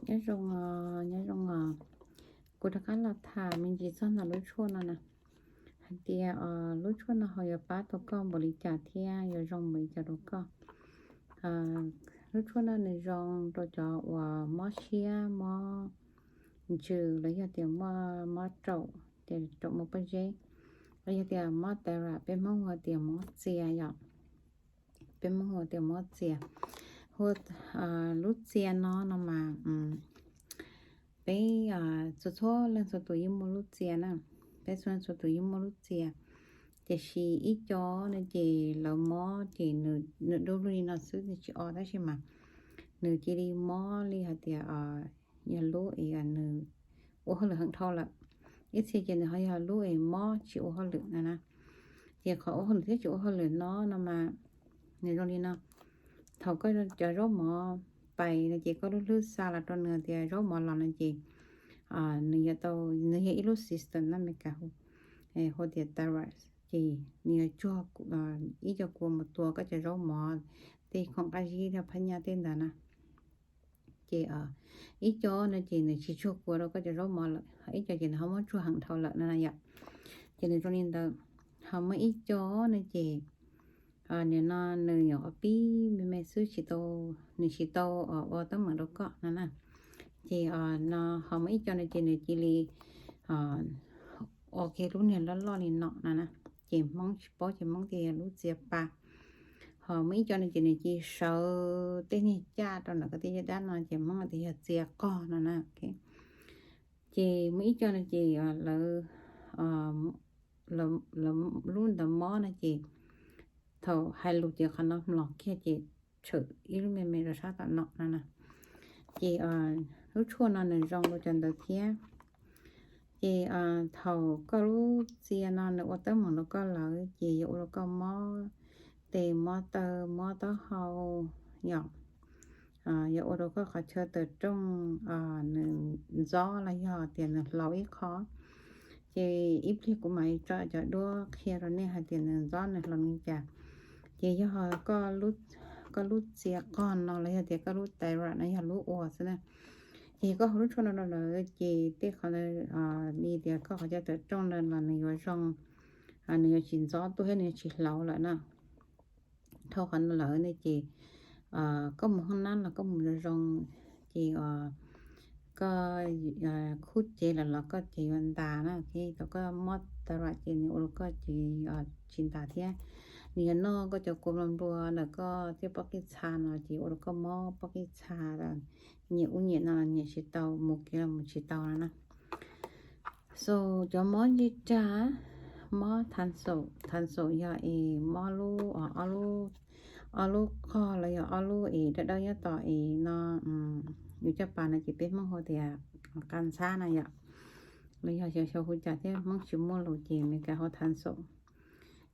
Nyob zoo, nyob zoo os. Kuv rov qab los tham me ntsis txog ntawm lub tshuaj no na, hais tias lub tshuaj no ho yuav pab tau koj npaum li cas thiab yuav zoo npaum li cas rau koj. Lub tshuaj no nws zoo rau cov uas mob siab, mob ntsws, los yog tias mob raum, ces raum muaj pob zeb, los yog tias mob thyroid, peb Hmoob hu tias mob txias yom. Peb Hmoob hu tias mob txias. Hu, lub txias no no mas peb txhua txhua leej txhua tus yeej muaj lub txias na. Peb txhua leej txhua tus yeej muaj lub txias. Tiam sis ib co no ces lawv mob ces nws dub lug li no xwb, nws tsis o, tab sis mas nws cia li mob li hais tias yog lub es nws ua hauj lwm heev dhau lawm. Ib txhia ces nws ho yog lub es mob tsis ua hauj lwm no na. Ces qhov ua hauj lwm thiab tsis ua hauj lwm no no mas nws zoo li no. Thaum koj cov zaub mov pais no ces koj lub hlwb xa los rau nws tias zaub mov los no ces nws yuav tau, nws yog ib lub system na, Meskas hu tias thyroid, ces nws yuav tsuag ib co kua mus tua koj cov zaub mov, tej khoom qab zib thiab phab nyaj tej ntawd na. Ces ib co no ces nws tsis tsuag kua rau koj cov zaub mov lawm, ib co ces nws ho muab tsuag heev dhau lawm no na yom. Ces nws zoo li ntawd. Ho muaj ib co no ces nim no nws nyuam qhuav pib me me xwb, tsis tau, nws tsis tau ua teeb meem rau koj no na. Ces no ho muaj ib co no ces nws cia li ua kiag lub niag loj loj li no no na. Ces Hmoob tsis paub ces Hmoob tias yog lub txias pa. Ho muaj ib co no ces nws cia li sawv tej niag caj rau ntawm koj tej caj dab no ces Hmoob tias yog txias qog no na. Ces muaj ib co no ces lawv, lub ntawd mob no ces thaum hais lus ces qhov no mlom kiag ces tshwm ib lub me me rau sab tom no no na. Ces lub tshuaj no nws zoo rau cov ntawd thiab. Ces thaum koj lub txias no nws ua teeb meem rau koj lawm ces yuav ua rau koj mob tes mob taw mob taub hau yom. Yuav ua rau koj qhov chaw tawm rooj nws ntxob los yog tias nws hlau ib qho. Ces ib pliag kuv mam li tso cov duab qhia rau nej hais tias nws ntxob nws hlau li cas. Ces yog koj lub txias qog no los yog tias koj lub thyroid no yog lub ua xwb na. Ces koj haus lub tshuaj no rau lawm ces tej qhov li tias koj qhov chaw tawm rooj ntawd los nws yuav zoo, nws yuav tsis ntxob tuaj thiab nws yuav tsis hlau lawm na. Dhau qhov no lawm ne ces koj mus hoob nab los koj mus zoo zoo, ces koj khub cev lawm los koj cev yuav ntas na. Thaum koj mob thyroid ces nws ua rau koj cev tsis ntas thiab. Nws yuav noj koj cov kua nplua nplua ntawm koj tej pob qij txha no ces ua rau koj mob pob qij txha, nyiam ub nyiam no los nyiam tsis tau, mus kev los mus tsis tau no na. So cov mob ntsej rag, mob tha xaum, tha xaum yog es mob lub, ob lub qog los yog ob lub es dawb dawb nyob tom es no, yus caj pas no ces peb Hmoob hu tias qab ntxhab na yom. Los yog xyov hu cas thiab Hmoob tsis muaj lus ces Meskas hu tha xaum.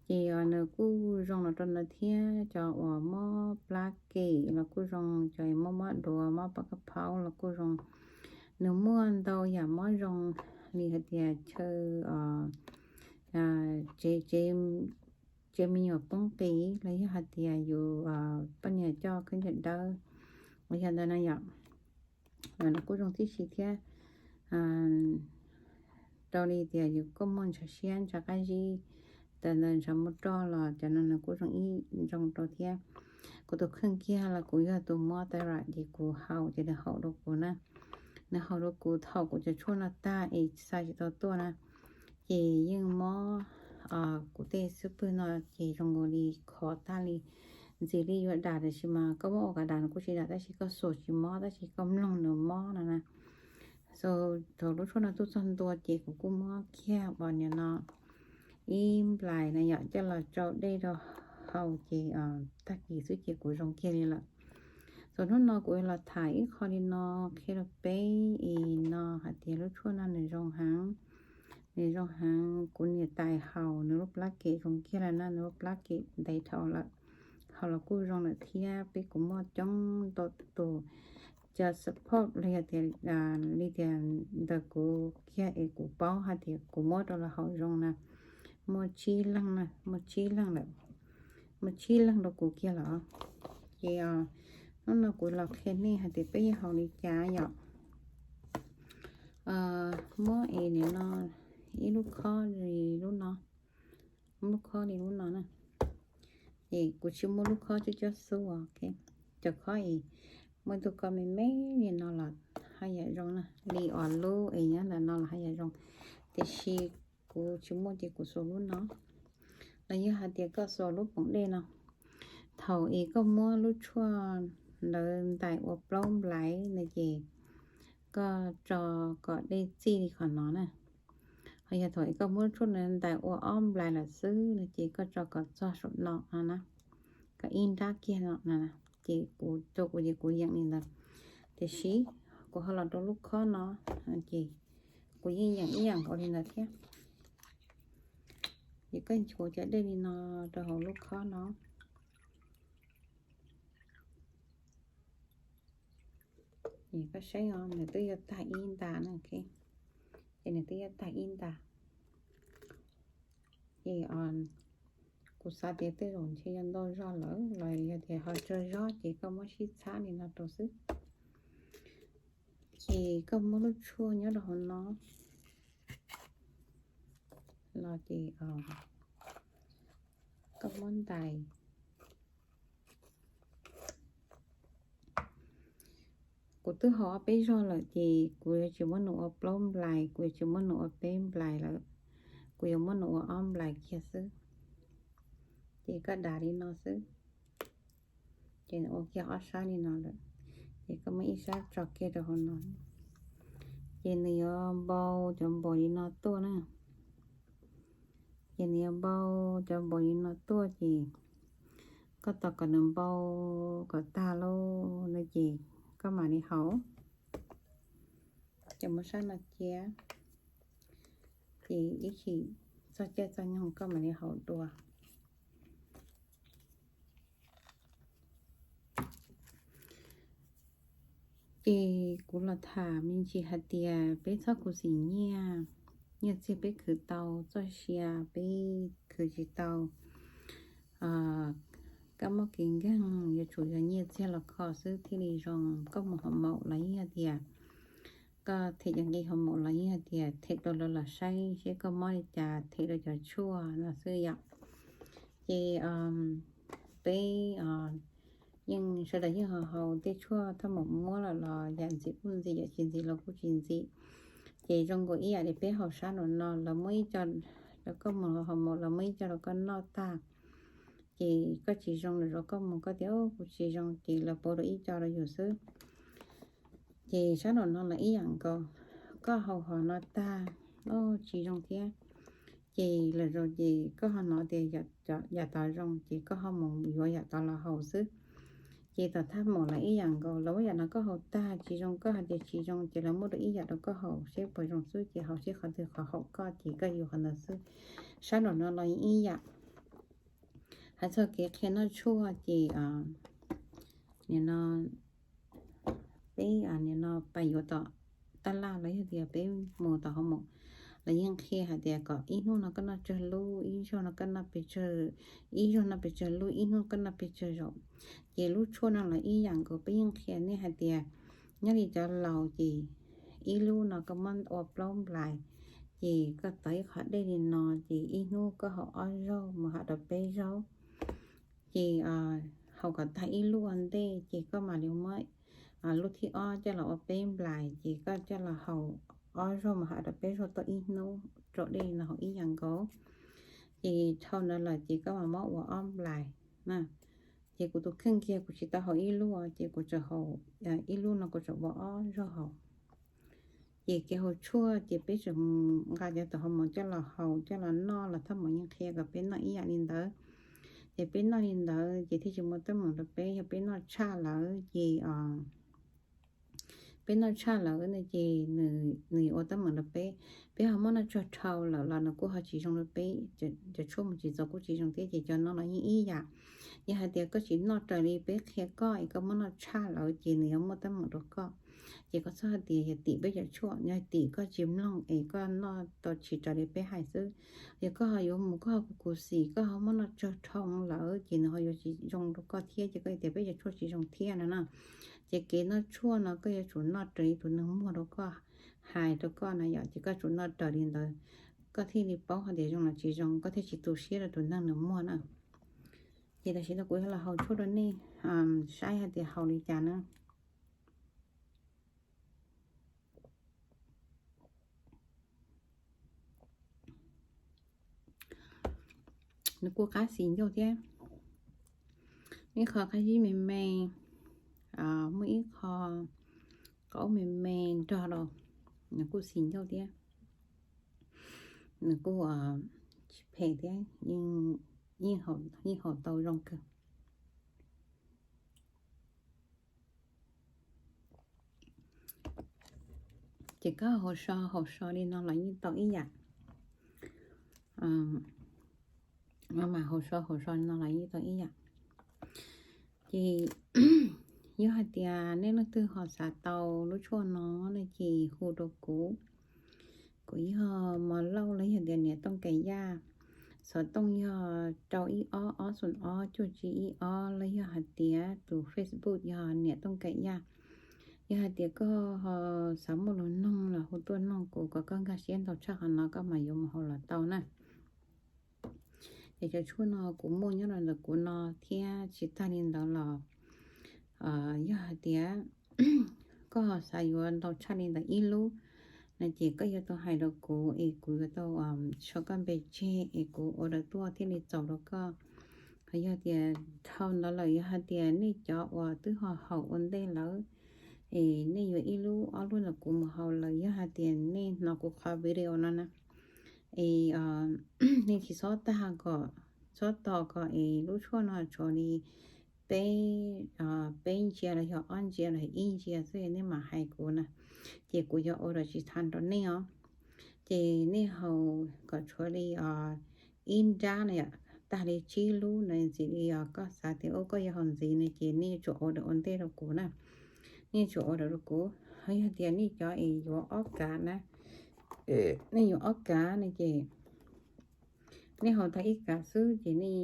Ces nws kuj zoo los rau ntawd thiab, cov uas mob plab kem los kuj zoo, cov mob mob duav mob pab kab phaub los kuj zoo. Nws muaj ntau yam mob zoo li hais tias chaw tsev, tsev me nyuam poob qis los yog hais tias yus poj niam coj khaub ncaws dawb los yog ntawd na yom. Los kuj zoo tib si thiab. Rau li tias yus koj muaj ntshav siab ntshav qab zib, tas ntawd ntshav muaj roj los cov no nws kuj zoo ib zoo rau thiab. Kuv tus kheej kiag los kuv yog tus mob thyroid ces kuv haus ces nws haum rau kuv na. Nws haum rau kuv thaum kuv cov tshuaj no tag es xa tsis tau tuaj na, ces yeej mob kuv tej xub pwg no ces zoo nkaus li khov tag li. Ntxim li yuav dam tab sis mas koj muab ua kav dam nws kuj tsis dam tab sis koj xuas tsis mob tab sis koj mloog nws mob no na. So thaum lub tshuaj no tuaj txog ntua ces kuv kuj mob kiag uas nim no ib nplais na yom, coj los tsau dej rau haus ces tag kis xwb ces kuv zoo kiag li lawm. So hnub no kuv los tham ib qho li no qhia rau peb es no hais tias lub tshuaj no nws zoo heev. Nws zoo heev, kuv niam tais haus nws lub plab kem zoo kiag lawm na, nws lub plab kem ntev dhau lawm. Haus los kuj zoo lawm thiab, peb kuv muaj coob ntau tus cov support los yog tias li tias ntawm kuv kiag es kuv paub hais tias kuv muab rau lawv haus zoo na, muaj tsib leeg na, muaj tsib leeg lawm, muaj tsib leeg rau kuv kiag lawm. Ces hnub no kuv los qhia nej hais tias peb yuav haus li cas yom. Muab es nim no ib lub khob li lub no, muab lub khob li lub no na. Es kuv tsis muaj lub khob coj coj xub os, cov khob es muaj ib tug ko me me li no los haj yam zoo na, li os lub es nyob ntawm no los haj yam zoo, tiam sis kuv tsis muaj ces kuv xuas lub no. Los yog hais tias koj xuas lub poom dej no, thaum es koj muab lub tshuaj ntawd ntais ua plaub nplais no ces koj tso kom dej txij li qhov no na. Ho yog thaum es koj muab lub tshuaj ntawd ntais ua ob nplais lawm xwb no ces koj tso kom txog saum no no na, kom ib nrab kiag no no, ces kuv, rau kuv ces kuv yeem li ntawd. Tiam sis kuv ho los rau lub khob no, ces kuv yeej yeem ib yam nkaus li ntawd thiab. Ces koj nchuav cov dej li no rau hauv lub khob no. Koj saib os, nws twb yuav tag ib ntas na, ces nws twb yuav tag ib ntas. Ces kuv xav tias tej zaum ntshe yog ntau zog lawm los yog tias ho tsawg zog ces koj muab sib txhab li no rau xwb. Ces koj muab lub tshuaj nyob rau hauv no los ces koj muab ntais. Kuv twb haus ob peb zaug lawm ces kuv yuav tsis muab nws ua plaub nplais, kuv yuav tsis muab nws ua peb nplais lawm, kuv yuav muab nws ua ob nplais kiag xwb. Ces koj dav li no xwb, ces nws ua kiag ob sab li no lawm. Ces koj muab ib sab tso kiag rau hauv no, ces nws yuav npau cov npaum li no tuaj na. Ces nws yuav npau cov npaum li no tuaj ces koj tos kom nws npau kom tag lauj no ces koj mam li haus. Ces muab sab no cia, ces ib chim txog caij txog nyoog koj mam li haus dua. Ces kuv los tham me ntsis hais tias peb txhob khuv xim nyiaj, nyiaj txiag peb khwv tau, txoj sia peb khwv tsis tau. Kab mob kev nkeeg yuav tsum yog nyiaj txiag los kho xwb thiaj li zoo. Koj mus hauv maum los yeej tias koj them cov nqi hauv maum los yeej tias them rau lawv los saib seb koj mob li cas, them rau cov tshuaj no xwb yom. Ces peb yeej sawv daws yeej haus haus tej tshuaj thaj maum muab lawm los yam ntxim kuj ntxim, yam tsis ntxim los kuj tsis ntxim. Ces zoo nkaus ib yam li peb haus sab nraum no, lawv muab ib co rau koj mus hauv maum, lawv muab ib co rau koj noj tag, ces koj tsis zoo lawm rau koj mus koj tias kuv tsis zoo ces lawv pauv rau ib co rau yus xwb. Ces sab nraum no los ib yam nkaus, koj haus hom no tag, tsis zoo thiab, ces lawm zaus ces koj ho hnov tias yam tod zoo ces koj ho mus yuav yam tod los haus xwb. Ces tom thaj maum los ib yam nkaus, lawv muab yam no koj haus tag tsis zoo, koj hais tias tsis zoo ces lawv muab rau ib yam rau koj haus seb puas zoo xwb, ces haus seb qhov twg qhov haum koj ces koj yuav qhov ntawd xwb. Sab nraum no los ib yam. Hais txog kev qhia noj tshuaj ces nim no peb nim no pais yuav tom taj laj los yog tias peb mus tom hauv maum, lawv yeej qhia hais tias kom ib hnub no koj noj tsawg lub, ib zaug no koj noj pes tsawg, ib zaug noj pes tsawg lub, ib hnub koj noj pes tsawg zaum. Ces lub tshuaj no los ib yam nkaus, peb yeej qhia nej hais tias nyob li cov laus ces ib lub no koj muab ua plaub nplais, ces koj tov ib qho dej li no ces ib hnub koj haus ob zaug mus ham rau peb zaug. Ces haus kom tag ib lub ua ntej ces koj mam li muab lub thib ob coj los ua peb nplais, ces koj coj los haus ob zaug mus ham rau peb zaug tau ib hnub, rau dej no haus ib yam nkaus. Ces dhau ntawd lawm ces koj mam muab ua ob nplais na. Ces kuv tus kheej kiag kuv tsis tau haus ib lub, ces kuv tseem haus ib lub no kuv tseem ua ob zaug haus. Ces kev haus tshuaj ces peb tseem nqa cov tom hauv maum coj los haus coj los noj los thaj maum yeej qhia kom peb noj ib yam li ntawd. Ces peb noj li ntawd ces thiaj tsis muaj teeb meem rau peb. Yog peb noj tshaj lawm ces peb noj tshaj lawm no ces nws yuav ua teeb meem rau peb. Peb ho muab noj tsawg dhau lawm los nws kuj ho tsis zoo rau peb, cov tshuaj mus tsis txaus kuj tsis zoo thiab. Ces cov no los yeej ib yam. Yog hais tias koj tsis noj raws li peb qhia koj es koj muab noj tshaj lawm ces nws yuav muaj teeb meem rau koj. Ces koj txhob hais tias yog tim peb cov tshuaj, yog tim koj tsis mloog es koj noj tau tsis raws li peb hais xwb. Yog koj ho yuav mus koj ho khuv khuv xim, koj ho muab noj tsawg dhau lawm ces nws ho yuav tsis zoo rau koj thiab, ces koj tias peb cov tshuaj tsis zoo thiab no na. Ces kev noj tshuaj no koj yuav tsum noj raws li tus neeg muag rau koj hais rau koj na yom, ces koj tsum noj raws li ntawd, koj thiaj li paub hais tias zoo los tsis zoo, koj thiaj tsis tu siab rau tus neeg nws muag na. Ces tam sim no kuv yuav los haus tshuaj rau nej saib hais tias haus li cas na. Nws kuj qab xis ncauj thiab, ib qho qab zib me me, muaj ib qho qaub me me nrog rau, nws kuj xis ncauj thiab, nws kuj tsis phem thiab, yeej haus tau zoo kawg. Ces koj haus so haus so li no los yeej tau ib yam, mas haus so haus so li no los yeej tau ib yam. Ces yog hais tias nej leej twg ho xav tau lub tshuaj no no ces hu rau kuv. Kuv yog Mos Lauj los yog tias niam Tooj Kam Yaj, xov tooj yog rau ib ob ob xoom ob cuaj tsib ib ob los yog hais tias tus Facebook yog niam Tooj Kam Yaj. Yog hais tias koj ho xav muaj lus noog los hu tuaj noog kuv kom koj nkag siab ntau tshaj qhov no koj mam yuav mus haus los tau na. Ces cov tshuaj no kuv muaj nyob rau ntawm kuv no thiab tsis tag li ntawd los yog hais tias koj ho xav yuav ntau tshaj li ntawd ib lub no ces koj yuav tau hais rau kuv es kuv yuav tau sau koj npe tseg es kuv order tuaj thiaj li txaus rau koj. Ho yog tias dhau ntawd lawm yog hais tias nej cov uas twb ho haus ua ntej lawm es nej yuav ib lub ob lub ntawm kuv mus haus lawm yog hais tias nej hnov kuv qhov video no na es nej tsis txhob tag kom, txhob tos kom es lub tshuaj no tshuav li peb, peb ntsiav los yog ob ntsiav los ib ntsiav xwb nej mam hais kuv na, ces kuv yuav order tsis tau rau nej os. Ces nej haus kom tshuav li ib nrab na yom, tag li tsib lub na ntxiv li os. Koj xav tias ub koj yuav haus ntxiv no ces nej yuav tsum order ua ntej rau kuv na. Nej yuav tsum order rau kuv. Ho yog tias nej cov es yuav ob kav na, nej yuav ob kav no ces nej haus tag ib kav xwb ces nej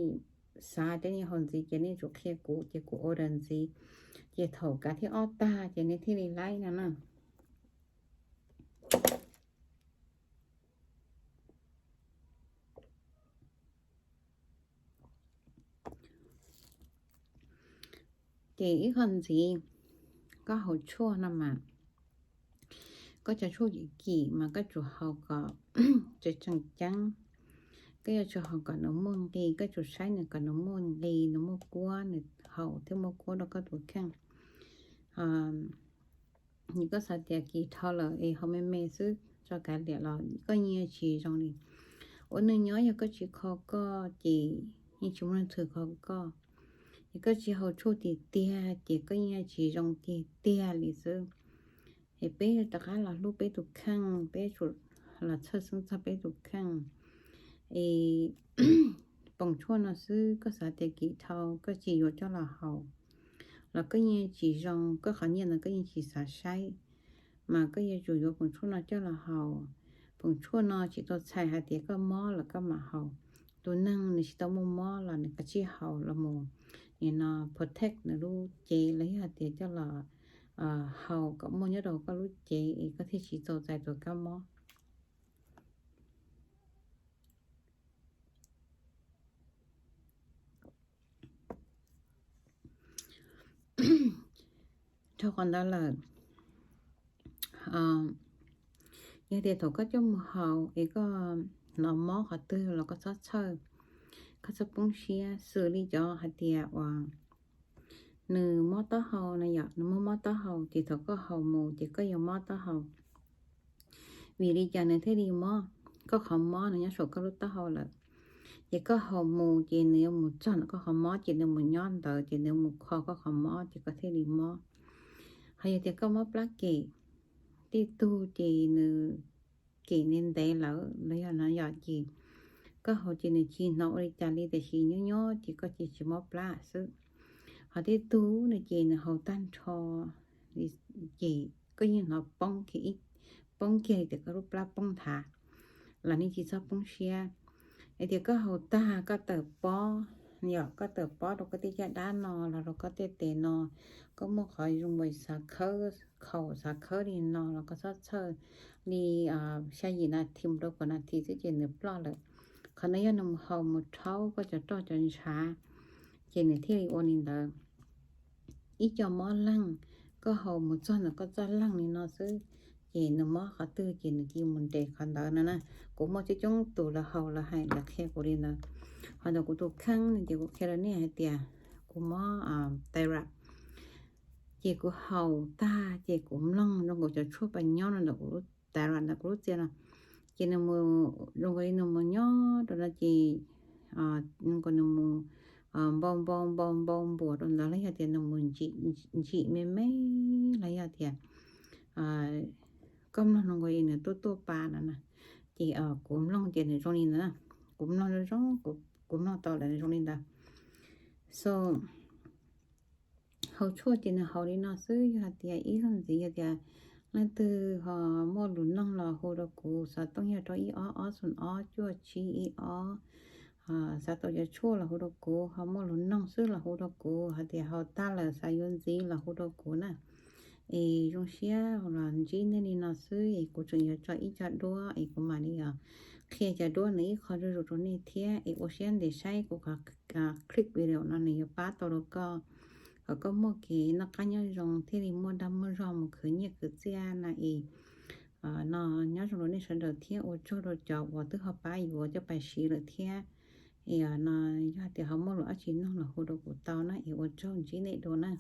xav tias nej haus ntxiv ces nej tsum qhia kuv ces kuv order ntxiv. Ces thaum kav thib ob tag ces nej thiaj li laib no na. Ces ib qho ntxiv, koj haus tshuaj no mas, koj cov tshuaj kim kim mas koj tsum haus kom tseem ceeb. Koj yuav tsum haus kom nws muaj nqis, koj tsum saib nws kom nws muaj nqis, nws muaj kuab, nws haus thiaj muaj kuab rau koj tus kheej. Yog koj xav tias kim dhau lawm es haus me me xwb tso kav liam los koj yeej tsis zoo li. Ua neej nyob yog koj tsis kho koj ces yeej tsis muaj leej twg kho koj. Yog koj tsis haus tshuaj tiag tiag ces koj yeej tsis zoo tiag tiag li xwb. Es peb rov qab los hlub peb tus kheej, peb tsum los txhawj xeeb txog peb tus kheej. Es poom tshuaj no xwb koj xav tias kim dhau koj tsis yuav coj los haus los koj yeej tsis zoo, koj qhov nyiaj ntawd koj yeej tsis xav saib. Mas koj yuav tsum yuav poom tshuaj no coj los haus. Poom tshuaj no tsis tau txhais hais tias koj mob los koj mam haus. Tus neeg nws tsis tau muaj mob los nws kav tsij haus los mus, nim no protect nws lub cev los yog hais tias coj los haus kom muaj nyob rau koj lub cev es koj thiaj tsis txaus txais tus kab mob. Dhau qhov ntawd lawm, yog tias thaum koj coj mus haus es koj hnov mob qhov twg los koj txhob txhawj, koj txhob poob siab. Xws li cov hais tias uas nws mob taub hau na yom, nws mob mob taub hau ces thaum koj haus mus ces koj yuav mob taub hau. Vim li cas nws thiaj li mob? Koj qhov mob nws nyob saum koj lub taub hau lawm. Ces koj haus mus ces nws yuav mus txog ntawm koj qhov mob ces nws mus nyob ntawd ces nws mus kho koj qhov mob ces koj thiaj li mob. Ho yog tias koj mob plab kem, tej tug ces nws kem ntev ntev lawm los yog no yom ces koj haus ces nws tsis hnov ua li cas li tiam sis nyob nyob ces koj ces tsis mob plab xwb. Ho tej tug no ces nws haus tag nrho ces koj yeej hnov poob kiag, poob kiag li tias koj lub plab poob nthav los nej tsis txhob poob siab. Hais tias koj haus tag koj tawm pob Yog koj tawm pob rau koj tej caj dab no los rau koj tej tes no, koj muaj qhov zoo xav khawb, khaum xav khawb li no los koj txhob txhawj li xya yim nas this mus rau kaum nas this xwb ces nws ploj lawm. Qhov no yog nws mus haus mus rhaub koj cov roj cov ntshav, ces nws thiaj li ua li ntawd. Ib co mob leeg, koj haus mus txog ntawm koj txoj leeg li no xwb, ces nws mob qhov twg ces nws cia mus nres qhov ntawd no na. Kuv muaj coob coob tus lawv haus lawv hais lawv qhia kuv li ntawd. Ho ntawm kuv tus kheej no ces kuv qhia rau nej hais tias kuv mob thyroid, ces kuv haus tag ces kuv mloog zoo nkaus cov tshuaj pas nyob no ntawm kuv lub thyroid ntawm kuv lub txia no, ces nws mus zoo nkaus li nws mus nyob rau no ces nws mus npau npau npau npau npuas rau ntawd los yog tias nws mus ntsim me me los yog tias koj mloog zoo nkaus li nws tuaj tuaj pa no na. Ces kuv mloog ces nws zoo li ntawd na. Kuv mloog zoo, kuv mloog tau lawm nws zoo li ntawd. So haus tshuaj ces nws haus li no xwb. Yog hais tias ib zaug ntxiv yog tias leej twg ho muaj lus noog los hu rau kuv, xov tooj yog rau ib ob ob xoom ob cuaj tsib ib ob. Xav tau cov tshuaj los hu rau kuv, ho muaj lus noog xwb los hu rau kuv, hais tias haus tag lawm xav yuav ntxiv los hu rau kuv na. Es zoo siab los ntsib nej li no xwb es kuv tseem yuav tso ib co duab es kuv mam li qhia cov duab ntawd ib qho zuj zus rau nej thiab. Es ua siab ntev saib kuv qhov clip video no nws yuav pab tau rau koj, kom koj muaj kev noj qab nyob zoo thiaj li muaj dag muaj zog mus khwv nyiaj khwv txiaj na. Es no nyob zoo rau nej sawv daws thiab ua tsaug rau cov uas twb ho pab yuav coj pais siv lawm thiab. Es no yog tias ho muaj lus dab tsi noog los hu rau kuv tau na, es ua tsaug ntsib nej dua na.